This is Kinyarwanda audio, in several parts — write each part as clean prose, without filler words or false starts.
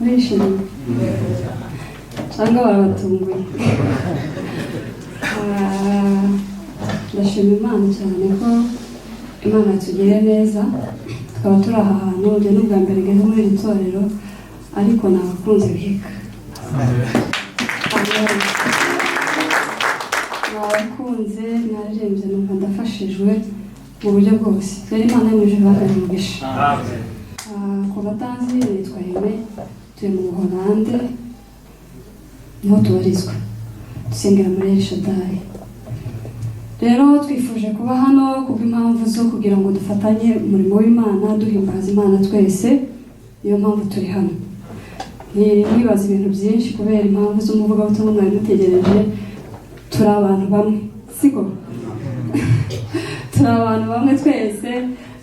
Murishimye cyangwa barabatunguye? Ndashima Imana cyane ko Imana yatugiriye neza tukaba turi aha hantu. Njye n'ubwa mbere ngeze muri iri torero, ariko nabakunze biga. Amen. Nabakunze, naririmbye numva ndafashijwe mu buryo bwose. Rero Imana yo mu ijuru ibahe umugisha. Ku batanzi, nitwa Aime, tuye mu Buholande, niho tubarizwa, dusengera muri El Shaddai. Rero twifuje kuba hano kubw'impamvu zo kugira ngo dufatanye umurimo w'Imana, duhimbaza Imana twese. Niyo mpamvu turi hano. Ntibaza ibintu byinshi kubera impamvu z'umuvugabutumwa mwari mutegereje. Turi abantu bamwe, siko? Turi abantu bamwe twese,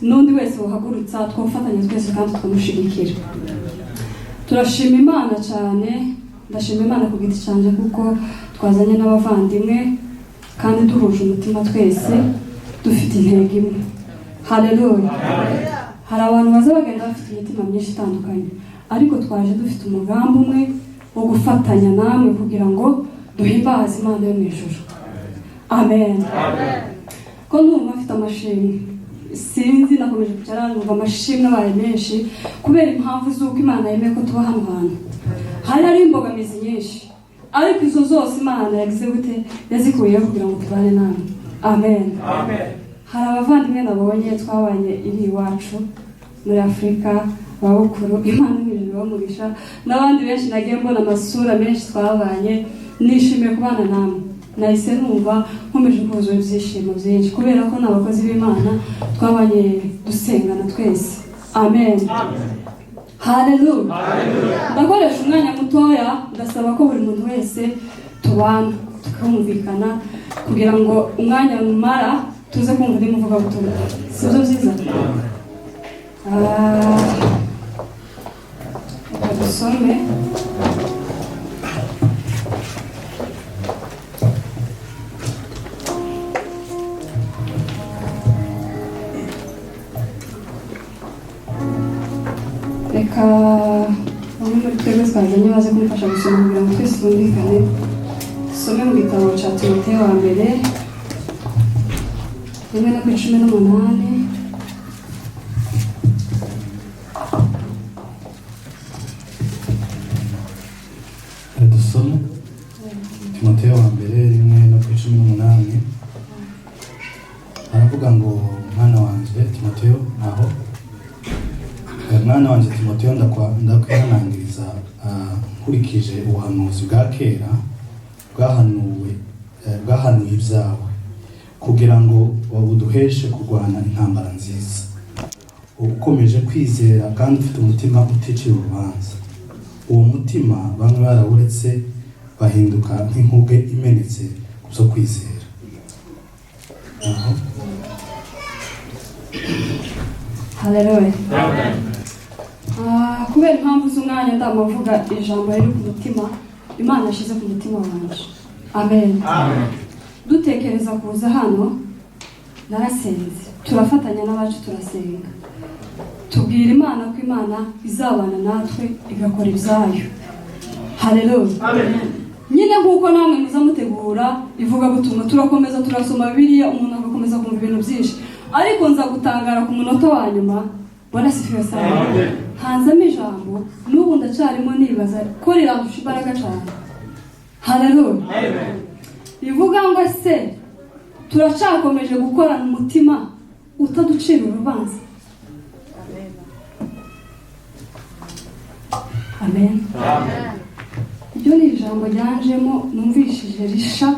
n'undi wese wahagurutsa twafatanya twese kandi tukamushyigikira. Turashima Imana cyane. Ndashima Imana ku giti cyanjye kuko twazanye n'abavandimwe kandi duhuje umutima twese, dufite intego imwe. Haleluya! Hari abantu baza bagenda bafite imitima myinshi itandukanye, ariko twaje dufite umugambi umwe wo gufatanya namwe kugira ngo duhimbaze Imana yo mu ijuru. Amen. Ko numva mfite amashimwe, sinzi, nakomeje kwicara numva amashimwe abaye menshi kubera impamvu z'uko Imana yemeye ko tuba hano hantu. Hari imbogamizi nyinshi, ariko izo zose Imana yagize gute? Yazikuyeho kugira ngo tubane namwe. Amen. Hari abavandimwe nabonye twabanye iri iwacu muri Afurika, ababukuru, Imana mu ijuru bamugisha, n'abandi benshi nagiye mbona amasura menshi twabanye. Nishimiye kubana namwe. Nahise numva nkomeje kuzura ibyishimo byinshi kubera ko ni abakozi b'Imana twabanye dusengana twese. Amen. Haleluya! Ndakoresha umwanya mutoya. Ndasaba ko buri muntu wese tubana tukumvikana kugira ngo umwanya numara tuze kumva undi muvugabutumwa. Si byo byiza? Reka dusome. Reka bamwe muri twebwe twazanye baze kumufasha gusoma kugira ngo twese twumvikane. Dusome mu gitabo cya Timoteyo wa mbere, 1 no ku 18. Dusome Timoteyo wa mbere 1 no ku 18. Aravuga ngo: "Mwana wanje Timoteyo," aho "mwana wanje Timoteyo, ndakwihanangiriza nkurikije ubuhanuzi bwa kera bwahanuwe, bwahanuye ibyawe, kugira ngo buduheshe kurwana intambara nziza, ukomeje kwizera kandi ufite umutima uticira urubanza. Uwo mutima bamwe barawuretse, bahinduka nk'inkuge imenetse ku byo kwizera." Aho. Haleluya! Kubera impamvu z'umwanya, ndamavuga ijambo riri ku mutima Imana yashyize ku mutima wanjye. Amen. Dutekereza kuza hano, narasenze, turafatanya n'abacu, turasenga, tubwira Imana ko Imana izabana natwe igakora ibyayo. Haleluya! Nyine nk'uko namwe muza mutegura ivugabutumwa, turakomeza turasoma Bibiliya, umuntu agakomeza kumva ibintu byinshi, ariko nza gutangara ku munota wa nyuma. Bwana asifiwe sana. Hanzamo ijambo n'ubu ndacarimo nibaza ko rirandusha imbaraga cyane. Haleluya! Rivuga ngo: "Ese turacakomeje gukorana umutima utaducira urubanza?" Amen. Iryo ni ijambo ryanjemo, numvishije risha,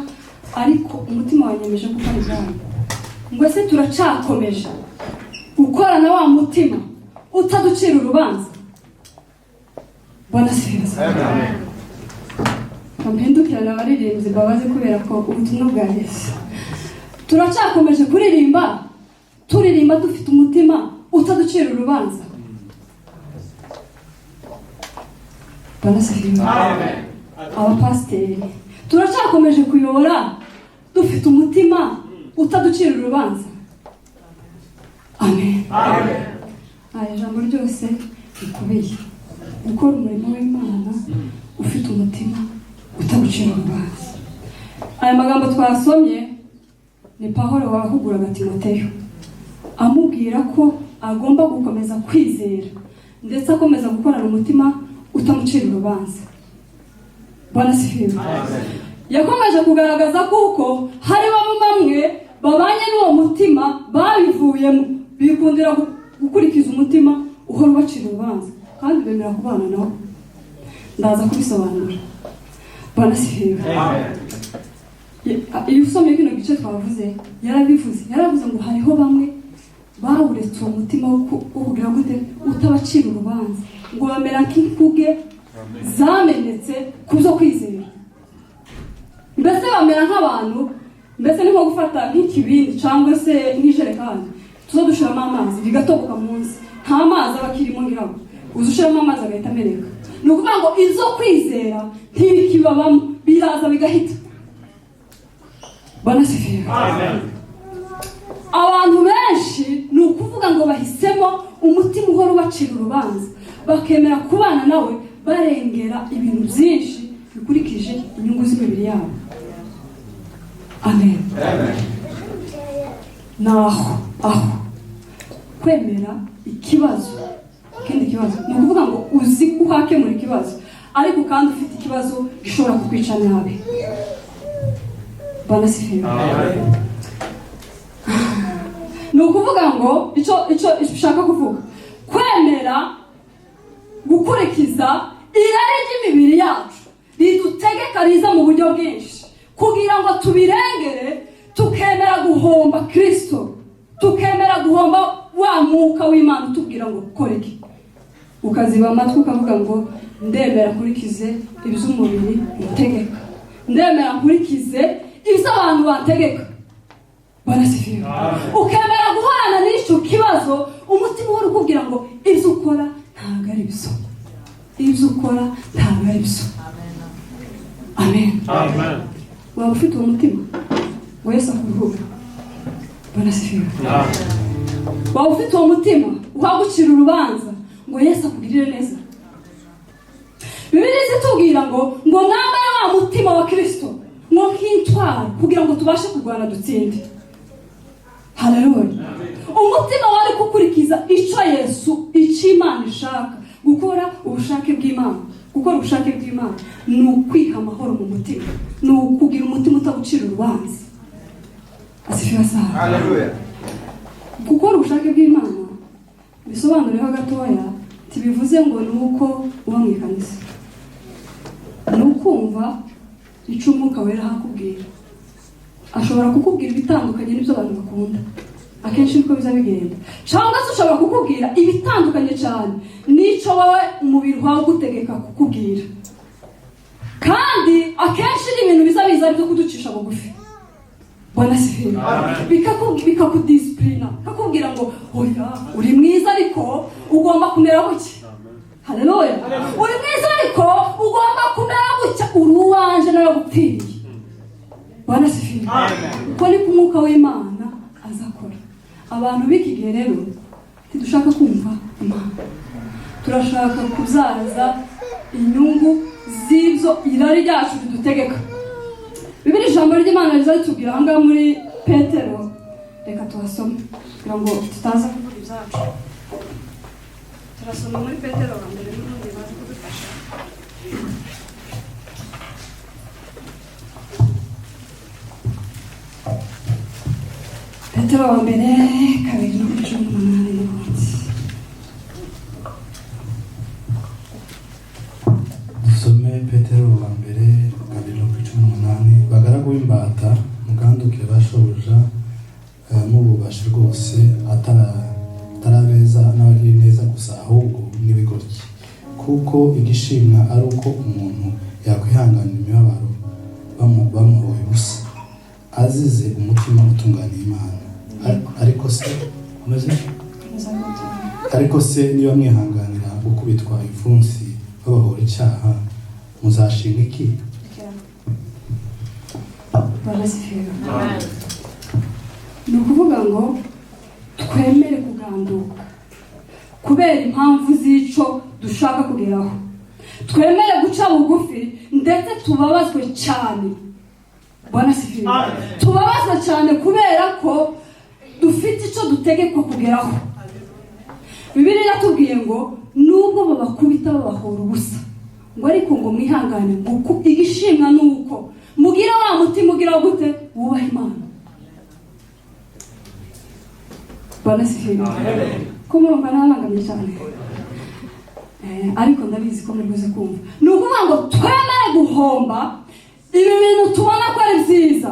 ariko umutima wanyemeje kuko ari ijambo ngo: "Ese turacakomeje gukorana wa mutima utaducira urubanza?" Bwana asifiwe. Mpindukirana abaririmbyi mbabazi kubera ko ubutumwa bwa Yesu, turacyakomeje kuririmba, turirimba dufite umutima utaducira urubanza? Bwana asifiwe. Abapasiteri, turacyakomeje kuyobora dufite umutima utaducira urubanza? Amen. Aya ijambo ryose rikubiye. Gukora umurimo w'Imana ufite umutima utagucira urubanza. Aya magambo twasomye ni Pawulo wahuguraga Timoteyo, amubwira ko agomba gukomeza kwizera, ndetse akomeza gukorana umutima utamucira urubanza. Bwana asifiwe. Yakomeje kugaragaza kuko hari bamwe babanye n'uwo mutima babivuyemo, bikundira gukurikiza umutima uhora ubacira urubanza, kandi bemera kubana nabo. Ndaza kubisobanura. Bwana asifiwe. Iyo usomye kino gice twavuze, yarabivuze, yaravuze ngo hariho bamwe bawuretse uwo mutima wo kugira gute? Utabacira urubanza, ngo bamera nk'inkuge zamenetse ku byo kwizera. Mbese bamera nk'abantu, mbese ni nko gufata nk'ikibindi cyangwa se nk'ijerekani tuza dushiramo amazi, bigatoboka munsi, nta mazi aba akirimo. Ngira ngo uza ushiramo amazi agahita ameneka. Ni ukuvuga ngo izo kwizera ntibikibabamo, biraza bigahita. Bwana asifiwe. Abantu benshi, ni ukuvuga ngo bahisemo umutima uhora ubacira urubanza, bakemera kubana nawe, barengera ibintu byinshi bikurikije inyungu z'imibiri yabo. Amen. Naho aho kwemera ikibazo, ikindi kibazo, ni ukuvuga ngo uzi ko uhakemura ikibazo, ariko kandi ufite ikibazo gishobora kukwica nabi. Bwana asifiwe. Ni ukuvuga ngo icyo ushaka kuvuga, kwemera gukurikiza irari ry'imibiri yacu ridutegeka, riza mu buryo bwinshi, kugira ngo tubirengere, tukemera guhomba Kirisito, tukemera guhomba wa mwuka w'Imana utubwira ngo kora iki, ukaziba amatwi ukavuga ngo ndemera nkurikize iby'umubiri utegeka, ndemera nkurikize ibyo abantu bategeka. Bwana asifiwe. Ukemera guhorana n'icyo kibazo, umutima uhora ukubwira ngo ibyo ukora ntabwo ari byo, ibyo ukora ntabwo ari byo. Amen. Waba ufite uwo mutima ngo Yesu akuruhure? Bwana asifiwe. Waba ufite uwo mutima uhagucira urubanza ngo Yesu akugirire neza? Bibiliya itubwira ngo mwambare wa mutima wa Kirisito ngo nk'intwaro, kugira ngo tubashe kurwana dutsinde. Haleluya. Umutima wari gukurikiza icyo Yesu, icyo Imana ishaka, gukora ubushake bw'Imana. Gukora ubushake bw'Imana ni ukwiha amahoro mu mutima, ni ukugira umutima utagucira urubanza. Asifiwe sana. Haleluya. Gukora ubushake bw'Imana, bisobanureho gatoya, ntibivuze ngo ni uko uba mu ikanisa. Ni ukumva icyo Umwuka Wera akubwira. Ashobora kukubwira ibitandukanye n'ibyo abantu bakunda, akenshi niko biza bigenda, cyangwa se ushobora kukubwira ibitandukanye cyane n'icyo wowe umubiri wawe ugutegeka kukubwira. Kandi akenshi ni ibintu biza biza ari byo kuducisha bugufi. Bwana asifiwe. Bikakudisipurina, bikakubwira ngo oya, uri mwiza ariko ugomba kumera gutya. Haleluya. Uri mwiza ariko ugomba kumera gutya, uri uwanje, naragupfiriye. Bwana asifiwe. Uko niko Umwuka w'Imana azakora. Abantu b'iki gihe rero ntidushaka kumva Imana, turashaka kubyaza inyungu z'ibyo irari ryacu ridutegeka. Bibiri, ijambo ry'Imana riza ritubwira aha ngaha muri Petero, reka tuhasome kugira ngo tutaza kuvuga ibyacu. Turasoma muri Petero wa mbere, n'ubundi baza kudufasha. Petero wa mbere 2 no kuri 18 n'ubundi. Dusome Petero wa mbere 2 no kuri 18. Bagaragu b'imbata, mugandukire ba shobuja mububashe rwose, atari abeza n'abagira neza gusa, ahubwo n'ibigoryi, kuko igishimwa ari uko umuntu yakwihanganira imibabaro bamuhoye ubusa, azize umutima utunganiye Imana. Ariko se umeze ariko se niba mwihanganira gukubitwa ipfunsi babahora icyaha, muzashimwa iki? Bwana asifiwe. Ni ukuvuga ngo twemere kuganduka, Kubera impamvu z'ico dushaka kugeraho, twemere guca bugufi, ndetse tubabazwe cyane. Bwana asifiwe. Tubabazwe cyane kubera ko dufite icyo dutegekwa kugeraho. Bibiliya iratubwiye ngo nubwo babakubita babahora ubusa, ngo ariko ngo mwihangane, ngo igishimwa ni uko mugira wa mutima ugira gute? Wubaha Imana. Bwana asifiwe. Ko murumva nabangamye cyane? Ariko ndabizi ko muri buze kumva. Ni ukuvuga ngo twemere guhomba ibi bintu tubona ko ari byiza,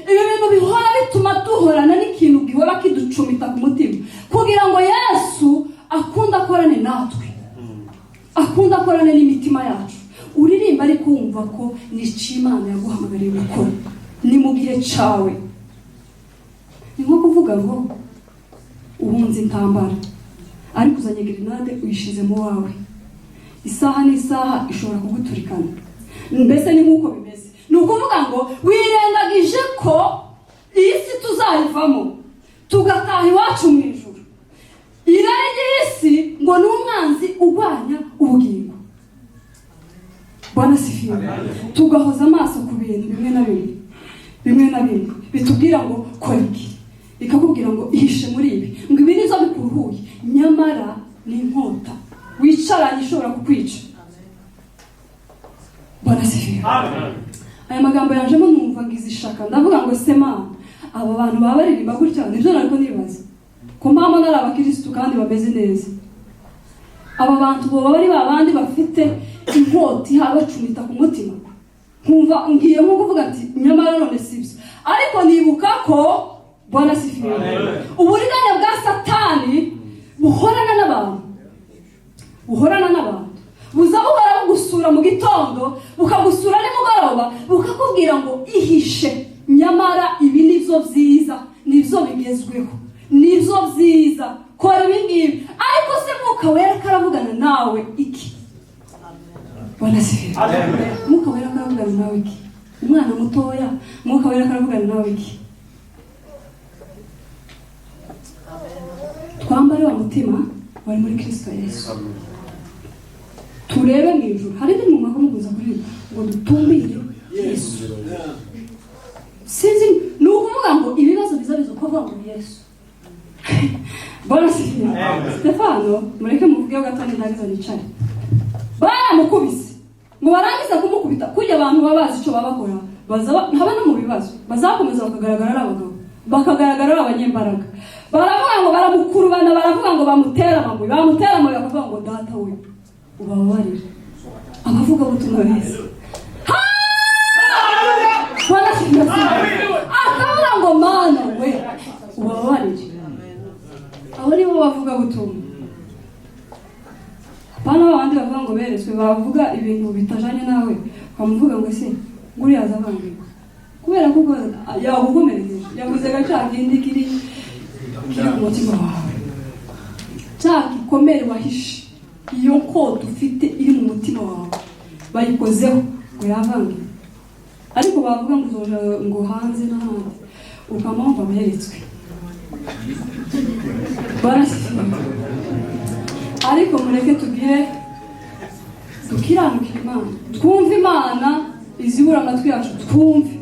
ibi bintu bihora bituma duhorana n'ikintu gihora kiducumita ku mutima, kugira ngo Yesu akunde akorane natwe, akunda akorane n'imitima yacu. Uririmba ariko wumva ko nica Imana yaguhamagariye gukora, ni mu gihe cawe. Ni nko kuvuga ngo uhunze intambara, ariko uzanye grenade uyishize mu wawe, isaha n'isaha ishobora kuguturikana. Mbese ni nk'uko bimeze. Ni ukuvuga ngo wirengagije ko iyi si tuzayivamo tugataha iwacu mu ijuru. Irari ry'isi ngo ni umwanzi urwanya ubugingo. Bwana asifiwe. Tugahoza amaso ku bintu bimwe na bimwe, bimwe na bimwe bitubwira ngo kora iki, bikakubwira ngo ihishe muri ibi, ngo ibi nizo bikuruhuye, nyamara ni inkota wicaranye ishobora kukwica. Bwana asifiwe. Aya magambo yanjemo, numva ngize ishaka, ndavuga ngo se Mana, aba bantu baba baririmba gutya? Nibyo nariko nibaza, ko mpamvu nari abakirisitu kandi bameze neza, aba bantu boba bari ba bandi bafite inkota ihabacumita ku mutima? Nkumva ngiye nko kuvuga ati nyamara none sibyo. Ariko nibuka ko, Bwana asifiwe, uburiganya bwa Satani buhorana n'abantu, buhorana n'abantu, buza buhora bugusura mu gitondo, bukagusura nimugoroba, bukakubwira ngo ihishe, nyamara ibi nibyo byiza, nibyo bigezweho, nibyo byiza, kora ibi ngibi. Ariko se Mwuka Wera karavugana nawe iki? Bwana asifiwe. Mwuka Wera karavugana nawe iki? Umwana mutoya, Mwuka Wera karavugana nawe iki? Twambare wa mutima wari muri Kristo Yesu, turebe mu ijuru. Hari indi mwaka muguza kuririmba ngo dutumbire Yesu. Sinzi, ni ukuvuga ngo ibibazo biza biza uko ngo Yesu. Bwana asifiwe. Stefano, mureke muvugeho gato, ndangiza nicare. Baramukubise, ngo barangize kumukubita kurya, abantu baba bazi icyo baba bakora, baza haba no mu bibazo bazakomeza bakagaragara ari abagabo, bakagaragara ari abanyembaraga. Baravuga ngo baramukurubana, baravuga ngo bamutera amabuye, bamutera amabuye, bakavuga ngo Data we, ubababarire. Abavugabutumwa beza. Bwana asifiwe. Akavuga ngo Mana we, ubababarire. Abo nibo bavugabutumwa, apana babandi bavuga ngo beretswe, bavuga ibintu bitajanye nawe, ukamuvuga ngo ese nguriya azavangirwa kubera ko yagukomerekeje, yavuze ga cya kindi kiri ku mutima wawe, cya gikomere wahishe, iyo nkota ufite iri mu mutima wawe bayikozeho ngo yavangiwe. Ariko bavuga ngo uzoja ngo hanze n'ahandi, ukamwumva beretswe. Barasifiwe. Ariko mureke tugire dukiranukire Imana, twumve Imana, izibura amatwi yacu twumve.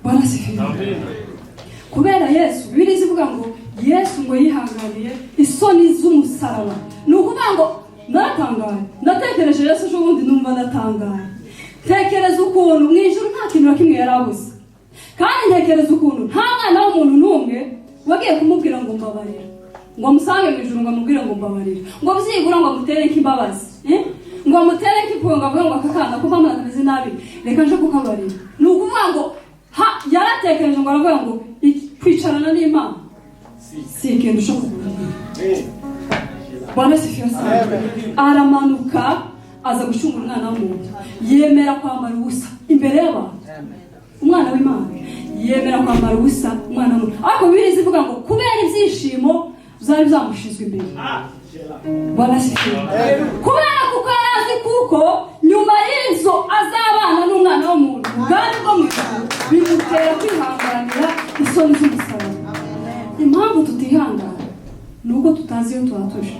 Bwana asifiwe. Kubera Yesu, Bibiliya ivuga ngo Yesu ngo yihanganiye isoni z'umusaraba. Ni ukuvuga ngo naratangaye, natekereje Yesu ejo bundi, numva ndatangaye, ntekereza ukuntu mu ijuru nta kintu na kimwe yari abuze, kandi ntekereza ukuntu nta mwana w'umuntu n'umwe wagiye kumubwira ngo mbabarira, ngo amusange mu ijuru ngo amubwire ngo mbabarira, ngo byibura ngo amutere nk'imbabazi, eh? Ngo amutere nk'impuhwe, ngo avuge ngo aka kana ko mama kameze nabi, reka nje kukabarira. Ni ukuvuga ngo ha yaratekereje ngo aravuga ngo kwicarana n'Imana si ikintu cyo kugura. Bwana asifiwe sana. Aramanuka aza gucungura umwana w'umuntu, yemera kwambara ubusa imbere y'abantu. Umwana w'Imana yemera kwambara ubusa, umwana w'umuntu. Ariko Bibiliya ivuga ngo kubera ibyishimo byari byamushizwe imbere. Bwana asifiwe. Kubera kuko yari azi kuko nyuma y'inzu azabana n'umwana w'umuntu ubwami bwo mu ijuru, bimutera kwihanganira isoni z'umusaraba. Impamvu tutihangana ni Ni uko tutazi iyo tuba tuje.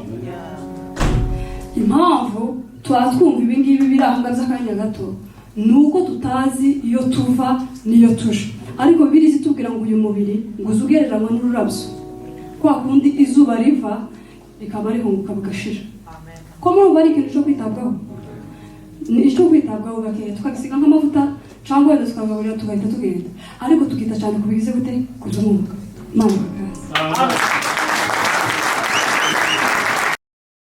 Impamvu tuba twumva ibi ngibi biri aho ngaho by'akanya gato ni uko tutazi iyo tuva n'iyo tuje. Ariko Bibiliya itubwira ngo uyu mubiri ngo uze ugereranywa n'ururabyo, kwa kundi izuba riva rikaba rihunguka bugashira. Ko murumva ari ikintu cyo kwitabwaho, ni icyo kwitabwaho gakeya, tukagisiga nk'amavuta cyangwa wenda tukagaburira, tugahita tugenda, ariko tukita cyane ku bigize gute, ku by'umwuka. Imana ikaza.